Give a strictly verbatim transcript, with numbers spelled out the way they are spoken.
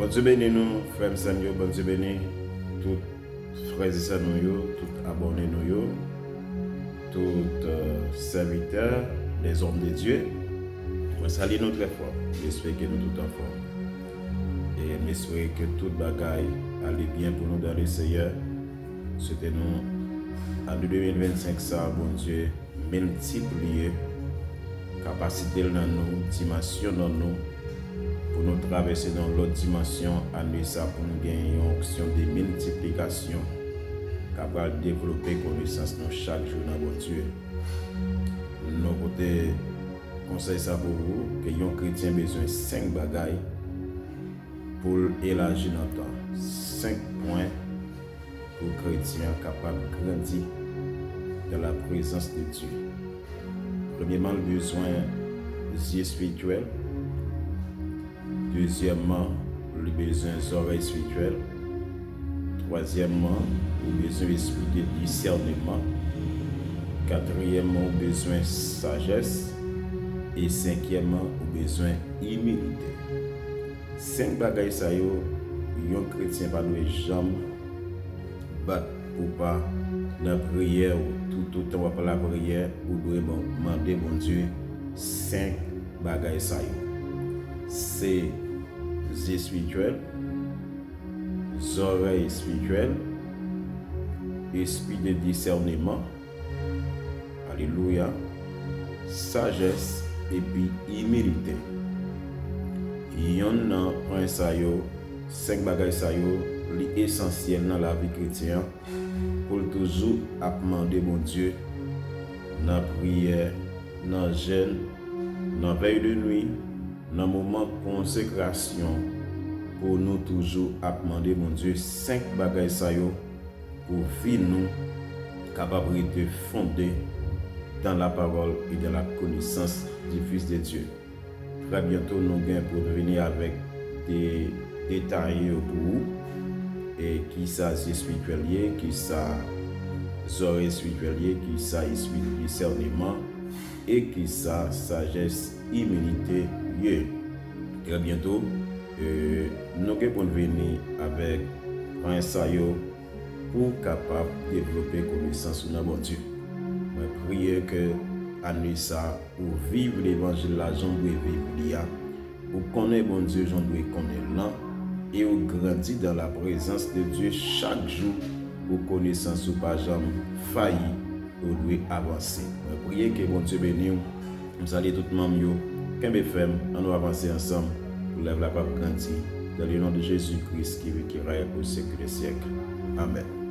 Bondye beni nou, frè m, sè m yo. Bondye beni tout frè e sè nou yo, tout abòne nou yo, tout euh, sèvitè, les hommes de Dieu. Mwen salye nou trè fò. M espere ke nou tout anfòm. E m espere ke tout bagay ale byen pou nou dans le Seigneur. Swete nou ane de mil vennsenk sa, Bondye miltipliye kapasite l nan nou, dimansyon nan nou, pou nou travèse nan lòt dimansyon ane sa, pou nou gen yon onksyon de miltiplikasyon k ap pral devlope konesans nou chak jou nan Bondye. Nou pote konsèy sa pou ou, ke yon kretyen bezwen senk bagay pou l elaji nan tan. Senk pwen pou kretyen an kapab grandi dans la présence de Dieu. Premyèman, l bezwen zye espirityèl. Dezyèmman, li bezwen zòrèy espirityèl. Twazyèmman, ou bezwen espri de disèneman. Katriyèmman, ou bezwen sajès. E senkyèmman, ou bezwen imilite. Senk bagay sa yo, yon kretyen pa dwe janm bat pou pa nan priyè ou. Toutotan w ap lapriyè, ou dwe ban- mande Bondye senk bagay sa yo. Se zye espirityèl, zòrèy espirityèl, espri de disèneman, alelouya, sajès, epi imilite. Yonn nan pwen sa yo, senk bagay sa yo, li esansyèl nan lavi kretyen an, pou l toujou ap mande Bondye nan priyè, nan jèn, nan vèy de nwi, nan moman konsekrasyon, pou nou toujou ap mande Bondye senk bagay sa yo, pou vi nou kapab rete fonde dans la parole et dans la connaissance du Fils de Dieu. Trè byento, nou gen pou n vini avèk de detay yo pou ou. E kisa zye espirityèl ye, kisa zòrèy espirityèl ye, kisa espri de disèneman, e kisa sajès, imilite ye. Trè byento, e, nou gen pou n vini avèk pwen sa yo pou w kapab devlope konesans ou nan Bondye. Mwen priye ke ane sa, ou viv levanjil la jan w dwe viv li a, ou konnen Bondye jan w dwe konnen l lan, e ou grandi dans la présence de Dieu chak jou, pou konesans ou pa janm fayi, ou dwe avanse. Mwen priye ke Bondye beni w. M salye tout manm yo. Kenbe fèm, ann nou avanse ansanm pou lèv la p ap grandi. Dans le nom de Jésus-Christ qui vit, qui règne au siècle des siècles. Amèn.